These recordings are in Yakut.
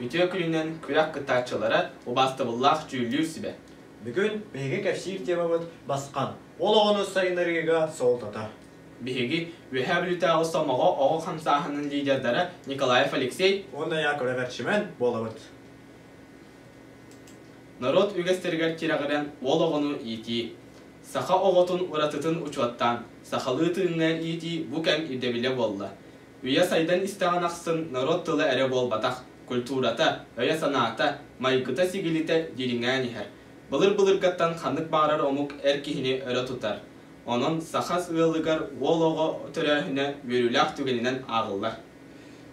Үтүө күнүнэн күрэх кыттааччылара убаастабыллаах дьүүллүүр сүбэ. Бүгүн биһиги кэпсиир темабыт Басхан, ол оҕону сайыннарыыга суолтата. Биһиги Үөһээ Бүлүүтээҕи Сомоҕо оҕо хамсааһынын лидердара Николаев Алексей уонна Яковлев Эрчимэн буолабыт. Норуот үгэстэригэр тирэҕирэн уол оҕону иитии. Саха оҕотун уратытын учуоттаан, сахалыы тыыҥҥа иитии бу кэм ирдэбилэ буолла. Үйэ сайдан истэҕин ахсын норуот тыла эрэ буолбатах, культурата, өйө-санаата, майгыта-сигилитэ дириҥээн иһэр. Былыр-былыргаттан ханнык баҕарар омук эр киһини өрө тутар. Онон саха ыалыгар уол оҕо төрөөһүнэ үөрүүлээх түгэнинэн ааҕыллар.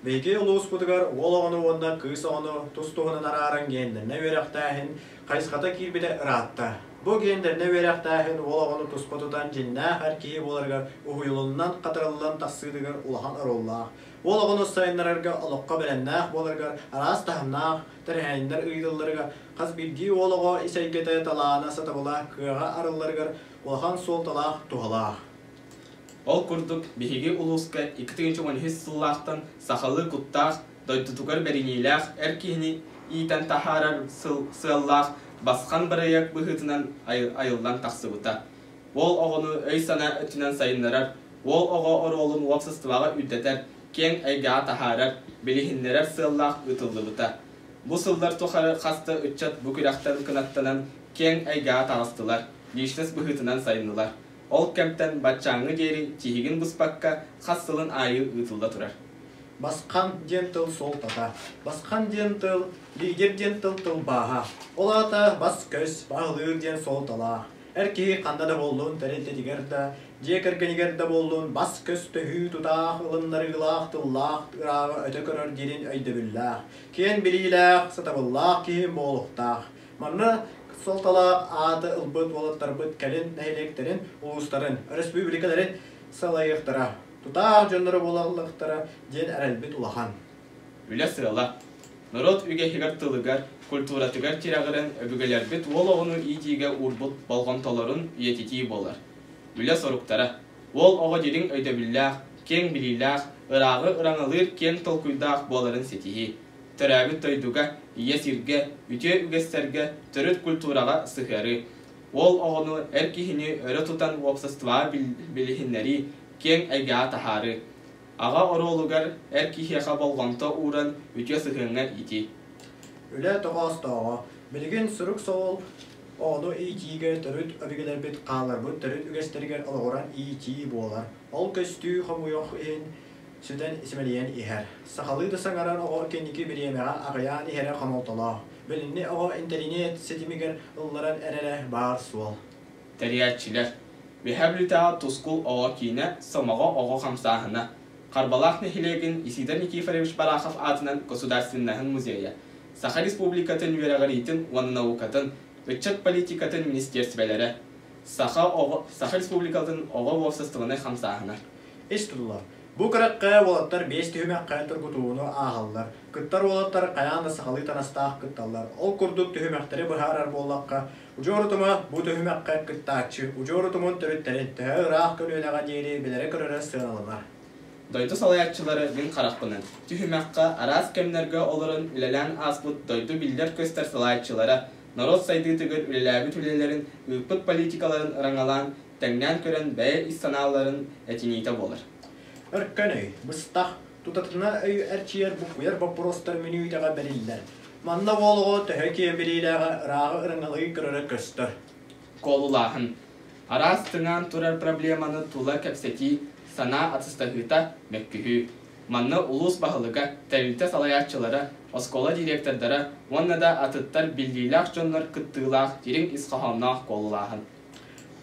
Биһиги улууспутугар уол оҕону уонна кыыс оҕону тус-туһунан арааран гендернэ үөрэхтээһин хайысхата киирбитэ ыраатта. Бу гендернэ үөрэхтээһин уол оҕону туспа тутан дьиннээх эр киһи буоларыгар уһуйулуннан, хатарыллан тахсыытыгар улахан оруоллаах. Уол оҕону сайыннарарга олоххо бэлэмнээх буоларыгар араас таһымнаах тэрээһиннэр ыытылларыгар хас биирдии уол оҕо ис эйгэтэ, талаана, сатабыла, кыаҕа арылларыгар улахан суолталаах, туһалаах. Ол курдук, биһиги улууска 2013 сыллаахтан сахалыы куттаах, дойдутугар бэриниилээх эр киһини иитэн таһаарар сыаллаах Басхан бырайыак быһыытынан айыллан тахсыбыта. Уол оҕону өй-санаа өттүнэн сайыннарар, уол оҕо оруолун уопсастыбаҕа үрдэтэр, киэҥ эйгэҕэ таһаарар, билиһиннэрэр сыаллаах ыытыллыбыта. Бу сыллар тухары хас да ыччат бу күрэхтэн кынаттанан киэҥ эйгэҕэ таҕыстылар, личность быһыытынан сайыннылар. Ол кэмтэн баччааҥҥы диэри тиһигин быспакка хас сылын аайы ыытылла турар. Басхан диэн тыл суолтата. Басхан диэн тыл, лидер диэн тыл тылбааһа. Ол аата бас-көс, баһылыыр диэн суолталаах. Эр киһи ханна да буоллун, тэрилтэтигэр да, дьиэ кэргэнигэр да буоллун, бас-көс төһүү тутаах, ылыннарыылаах, тыллаах, ырааҕы өтө көрөр диэн өйдөбүллээх. Киэн билиилээх, сатабыллаах киһи буолуохтаах. Манна суолталаах ааты ылбыт уолаттарбыт кэлин нэһилиэктэрин, улуустарын, өрөспүүбүлүкэлэрин салайыахтара, тутаах дьонноро буолаллахтара диэн эрэлбит улахан. Үлэ сыала. Норуот үгэһигэр тылыгар, культуратыгар тирэҕирэн өбүгэлэрбит уол оҕону иитиигэ уурбут болҕомтолорун үйэтитии буолар. Үлэ соруктара. Уол оҕо дириҥ өйдөбүллээх, киэҥ билиилээх, ырааҕы ыраҥалыыр киэҥ толкуйдаах буоларын ситиһии. Төрөөбүт дойдуга, ийэ сиргэ, үтүө үгэстэргэ, төрүт культураҕа сыһыарыы. Уол оҕону, эр киһини өрө тутан уопсастыбаҕа билиһиннэрии, киэҥ эйгэҕэ таһаарыы. Аҕа оруолугар эр киһиэхэ болҕомто ууран үтүө сыһыаҥҥа иитии. Үлэ тоҕоостооҕо. Билигин сурук-суол оҕону иитиигэ төрүт өбүгэлэрбит хаалларбыт төрүт үгэстэригэр олоҕуран иитии буолар. Ол көстүү хомуйуох иһин сүтэн симэлийэн иһэр. Сахалыы да саҥарар оҕо кэнники бириэмэҕэ аҕыйаан иһэрэ хомолтолоох. Билиҥҥи оҕо интэриниэт ситимигэр ылларан эрэрэ баар суол. Тэрийээччилэр Үөһээ Бүлүүтээҕи Тускул оҕо киинэ Сомоҕо оҕо хамсааһына Харбалаах нэһилиэгин Исидор Никифорович Барахов аатынан Государственноһын музейа Саха Республикатын үөрэҕириитин уонна наукатын, ыччат политикатын министиэрсибэлэрэ Саха, оҕо, Саха Республикатын оҕо уопсастыбаннай хамсааһына. Ис тутула. Бу күрэххэ уолаттар биэс түһүмэххэ тургутууну ааһаллар. Кыттар уолаттар хайаан да сахалыы танастаах кытталлар. Ол курдук түһүмэхтэри быһаарар буоллахха, удьуор утума бу түһүмэххэ кыттааччы удьуор утумун төрүттэрин төһө ыраах көлүөнэҕэ диэри билэрэ-көрөрө сыаналанар. Дойду салайааччылары мин харахпынан, түһүмэххэ араас кэмнэргэ олорон үлэлээн ааспыт дойду биллэр-көстөр салайааччылара норуот сайдыытыгар үлэлээбит үлэлэрин, ыыппыт политикаларын ыраҥалаан, тэҥнээн көрөн бэйэ ис санааларын этиниитэ буолар. Өркөн өй, быстах, тутатына өй эрчийэр буккуйар боппуруостар мүнүүтэҕэ бэриллэр. Манна уол оҕо төһө киэҥ билиилээҕэ ырааҕы ырыҥалыы көрөрө көстөр. Куолулааһын. Араас тыҥаан турар проблеманы тула кэпсэтии, санаа атастаһыыта, мөккүһүү. Манна улуус баһылыга, тэрилтэ салайааччылара, оскуола директордара уонна да атыттар биллиилээх дьоннор кыттыылаах дириҥ ис хоһоонноох куолулааһын.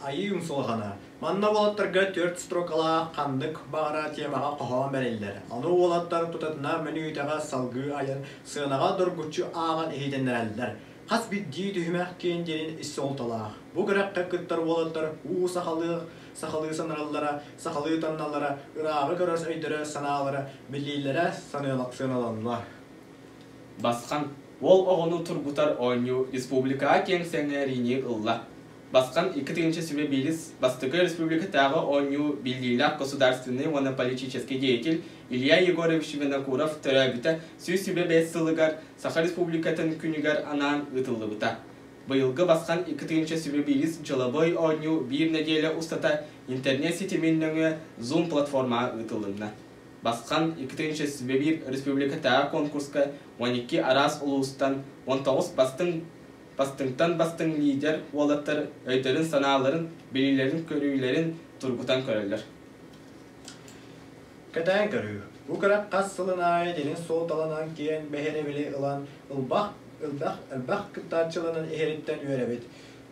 Айыы умсулҕана. Манна уолаттарга түөрт строкалаах ханнык баҕара темаҕа хоһоон бэриллэр. Ону уолаттар тутатына мөнүүтэҕэ салгыы айан, сыанаҕа доргуччу ааҕан иһитиннэрэллэр. Хас биирдии түһүмэх киэн диэн ис суолталаах. Бу күрэххэ кыттар уолаттар уу сахалыы, сахалыы санараллара, сахалыы танналлара, ырааҕы көрөр өйдөрө-санаалара, билиилэрэ сыаналанна. Басхан, уол оҕону тургутар оонньуу республикаҕа киэҥ сэҥээриини ылла. Басхан 2001 бастакы республикатааҕы оонньуу биллиилээх государственный уонна политический деятель Илья Егорович Винокуров төрөөбүтэ 125 сылыгар Саха Республикатын күнүгэр анаан ыытыллыбыта. Быйылгы Басхан 2001 дьылабыай оонньуу биир нэдиэлэ устата интернет ситимин нөҥүө Zoom платформаҕа ыытылынна. Басхан 2001 республикатааҕы конкурска 12 араас улуустан 19 бастыҥ бастыҥтан бастыҥ лидер уолаттар өйдөрүн-санааларын, билиилэрин-көрүүлэрин тургутан көрөллөр. Кэтээн көрүү. Бу күрэх хас сылын аайы дириҥ суолталанан киэҥ биһирэбили ылан, ылбах, элбэх, элбэх кыттааччыланан иһэриттэн үөрэбит.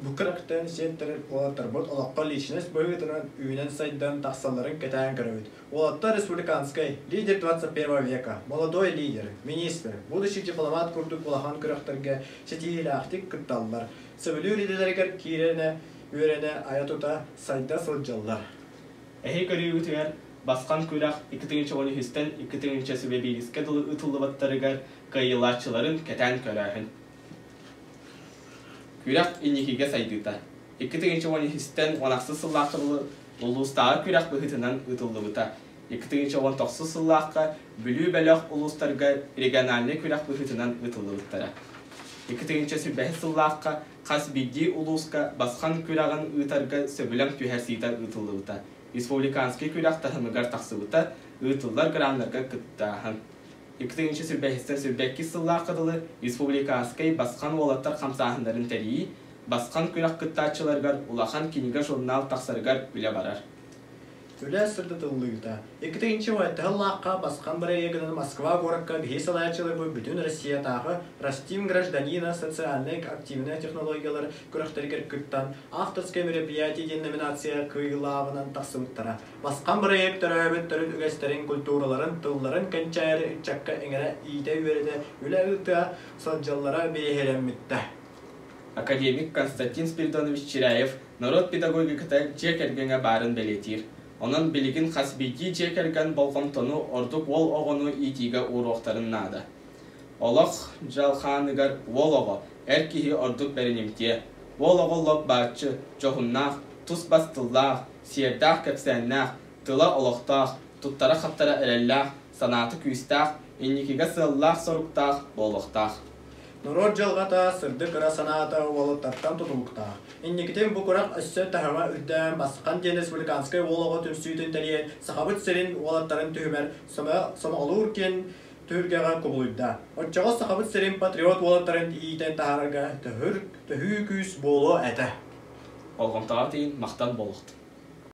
Бу күрэхтэн сиэттэрэр уолаттарбыт олоххо личность быһыытынан үүнэн-сайдан тахсалларын кэтээн көрөбүт. Уолаттар республиканскай, лидер 21 века, молодой лидер, министр, будущий дипломат курдук улахан күрэхтэргэ ситиһиилээхтик кытталлар. Сөбүлүүр идэлэригэр киирэнэ, үөрэнэ, айа-тута, сайда сылдьаллар. Эһи көрүүгүтүгэр Басхан күрэх 2013-тэн 2021-гэ дылы ыытыллыбыттарыгар кыайыылааччыларын кэтээн көрөөһүн. Күрэх инникигэ сайдыыта. 2013-тэн 16 сыллаахха дылы улуустааҕы күрэх быһыытынан ыытыллыбыта. 2019 сыллаахха Бүлүү бөлөх улуустарга региональнай күрэх быһыытынан ыытыллыбыттара. 2025 сыллаахха хас биирдии улууска Басхан күрэҕин ыытарга сөбүлэҥ түһэрсиитэ ыытыллыбыта. Республиканский күрэх таһымыгар тахсыбыта, ыытыллар граннарга кыттааһын. 2025 22 сыллаахха дылы республиканскай Басхан уолаттар хамсааһыннарын тэрийии, Басхан күрэх кыттааччыларыгар улахан кинигэ-журнал тахсарыгар үлэ барар. Үлэ сырдатыллыыта. Иккитинчи Лаахха Басхан бырайыагынан Москва куоракка биһи салайааччыларбыт бүтүн Россиятааҕы «Растим гражданина» социальнай активнай технологиялар күрэхтэригэр кыттан «Авторское мероприятие» диэн номинация кыайыылааҕынан тахсыбыттара. Басхан бырайыак төрөөбүт төрүт үгэстэрин, культураларын, тылларын кэнчээри ыччакка иҥэрэ иитэ-үөрэтэ үлэ ыыта сылдьаллара биһирэммиттэ. Академик Константин Спиридонович Чиряев норуот педагогиката дьиэ кэргэҥҥэ баарын бэлиэтиир. Онон билигин хас биирдии дьиэ кэргэн болҕомтону ордук уол оҕону иитиигэ ууруохтарын наада. Олох дьалхааныгар уол оҕо, эр киһи ордук бэринимтиэ. Уол оҕо лоп-бааччы, дьоһуннаах, тус-бас тыллаах, сиэрдээх кэпсээннээх, тыла олохтоох, туттара-хаптара эрэллээх, санаата күүстээх, инникигэ сыаллаах-соруктаах буолуохтаах. Норуот дьылҕата сырдык ыра санаата уолаттартан тутулуктаах. Инникитин бу күрэх өссө таһыма үрдээн Басхан диэн республиканскай уол оҕо түмсүүтүн тэрийэн Сахабыт сирин уолаттарын түһүмэр сомоҕолуур киэн түһүлгэҕэ кубулуйда. Оччоҕо Сахабыт сирин патриот уолаттарын иитэн таһаарарга төһүү күүс буолуо этэ. Болҕомтоҕо тиийин махтал буолуохтун.